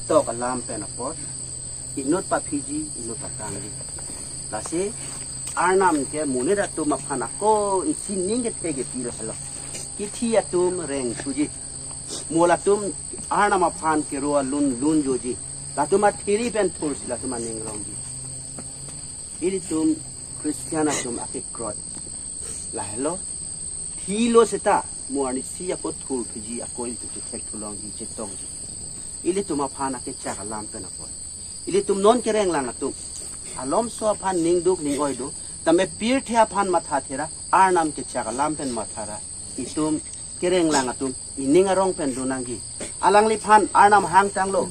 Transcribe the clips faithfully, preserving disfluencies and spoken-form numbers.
Tok alam pen apot inut paphiji, inut patangji. Lasi Arnam ke monit atum aphan ako isi ning kethe kepi lahelo. Kithi atum reng thuji. Mo latum Arnam aphan kero alun lun joji. Latum athiri pen thursi latum aning rongji. Ilitum Christian atum akekroi lahelo. Thilo seta mo arnisi ako thur thuji, ako ilitum chethek thulongji, chetongji. Ilitum aphan akechak alam pen apot. Ilitum non kerenglang atum alomso aphan ning duk ning oi do. Tame pirthe aphan matha thera, Arnam kechak alam pen matha ra. Itum kerenglang atum ining arong pen do nangji. Alangliphan Arnam hangtanglo.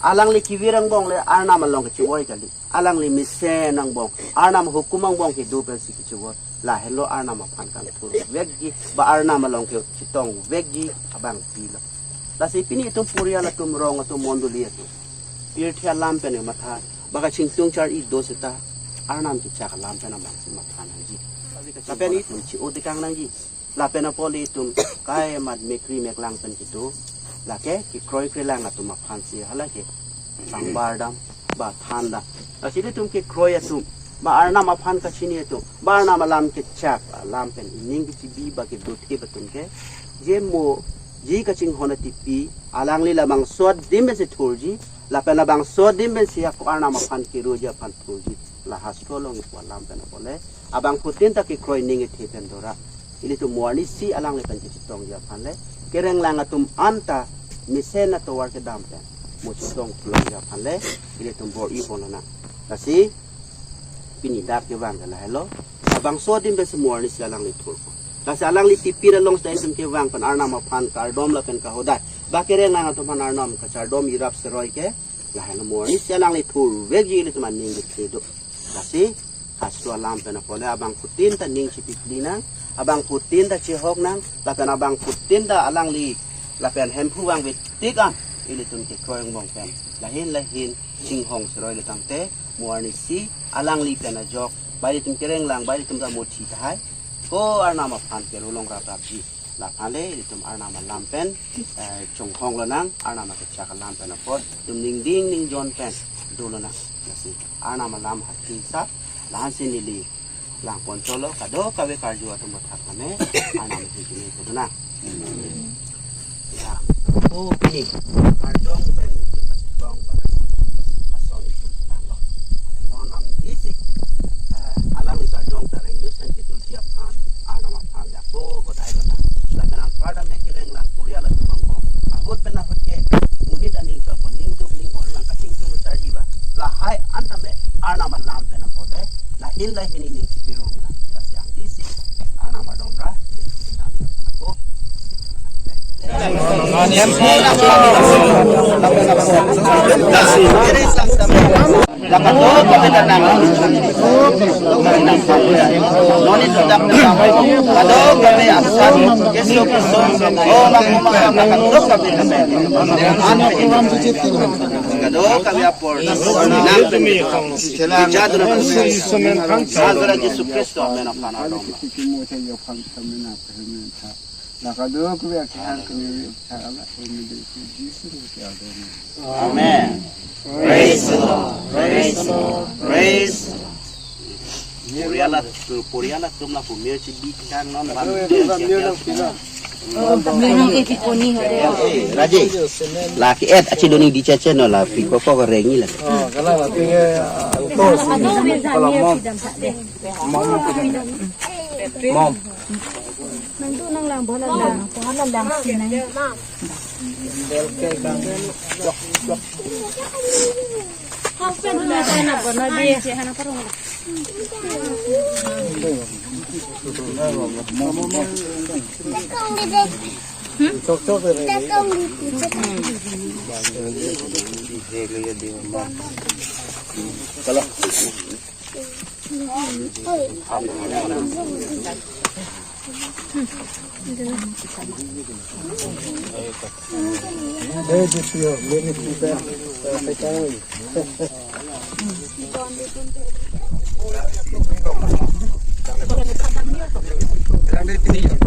Alangli kevir angbong le Arnam along kechevoi kali. Alangli mesen angbong, Arnam hukum angbong kedo pensi kechevoi. Lahenlo Arnam aphan kangthur vekji, ba Arnam along kechetong vekji abang pilo. Lasi pini itum porial atum, rong atum, mondoli atum, pirthe alam pen matha, ba kachingtung char-i do seta Arnam kechak alam pen abangsi matha nangji. Lapen itum chi-o tekang nangji. Lapen apot ilitum kai mat mekri meklang pen kedo, lake kekroi krelang atum aphansi halake pangbar dam ba than dam. Lasi ilitum kekroi atum ba Arnam aphan kachini atum ba Arnam alam kechak alam pen ining kechibi ba kedo thip atum ke, je mo, je kachinghon atipi, alangli labangso adim pensi thurji, lapen labangso adim pensi ako Arnam aphan keroji aphan thurji. La hastro along ipu alam pen apot le abangphutin ta kekroi ning kethe pen dora. Ilitum mo arnisi alangli pen kechetongji aphan le, kerenglang atum anta mesen atovar kedam pen mo chetong thulongji aphan le ilitum bor-i pon lonang. Lasi pini dak kevang ke lahelo. Labangso adim pensi mo arnisi alangli thurpo. Lasi alangli tipir along seta itum kevang pen Arnam aphan kardom lapen kahodai. Ba kerenglang atum aphan Arnam kachardom irap seroi ke, lahenlo mo arnisi alangli thur vekji ilitum aning kethe do. Lasi hastro alam pen apot le abangphutin ta ning chipikli nang, abangphutin ta chehok nang, lapen abangphutin ta alangli lapen Hemphu vangve tik an ilitum kekroi angbong pen lahin lahin chinghong seroi le tangte, mo arnisi alangli pen ajok ba ilitum kerenglang, ba ilitum ta mothi tahai, ko Arnam aphan kero long rap rapji. Laphan le ilitum Arnam alam pen, eh, chonghong lonang, Arnam akechak alam pen apot itum ningding ningjon pen do lonang. Lasi Arnam alam hati sap, lahansi neli lang pon cholo, kadokave karju atum bothat kame, Arnam hijini kedo nang. Ya, o pini karjong pen itum kachetong ba ason itum nanglo. Non amdisi, eh, alangli karjong ta rengmis pen kedoji aphan, Arnam aphan ya ko kodai bana. Lapen anparta me kerenglang porial atum angbong, ahut pen ahut ke monit aning chot pon, ning duk ning oi lang kachingtung charji ba, lahai anta me Arnam alam pen apot le lahin lahin ining chipirong nang. Lasi amdisi Arnam adom ra. Kadokave apor nang, Jisu Kristo amen aphan adom. Amen. Praise the Lord. Praise the Lord. Praise the Lord. Praise. Porial atum, porial atum lapu mir chibi kan non ban. Rajesh, lake et achi doning di chacha no la pi ko ko rengi la. Mom. Nang tu nang lang bola lang, bola lang si nang. Hau pen na sa na bola di.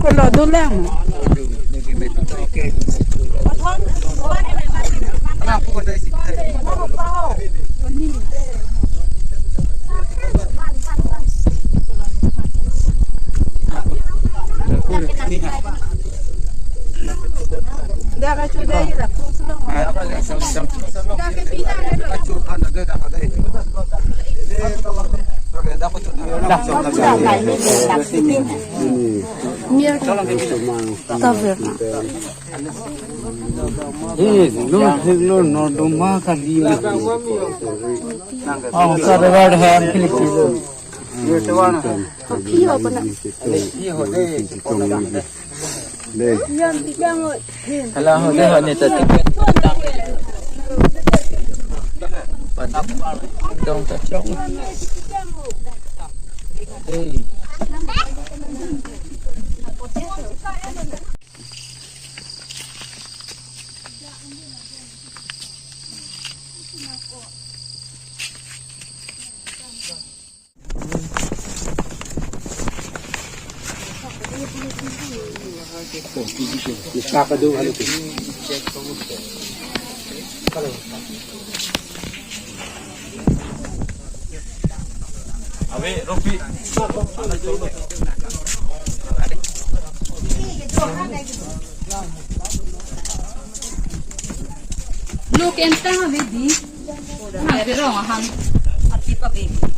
Kolo dulang. Cover na. Eh, lo, lo, no, do ma kali na. Oh, sa de var ham kilik lo. Kopi ho pona. Hala ho de ho ne ta tik. Padap dong ta chong. Hey. Look and tell me, di. Ati pa, baby.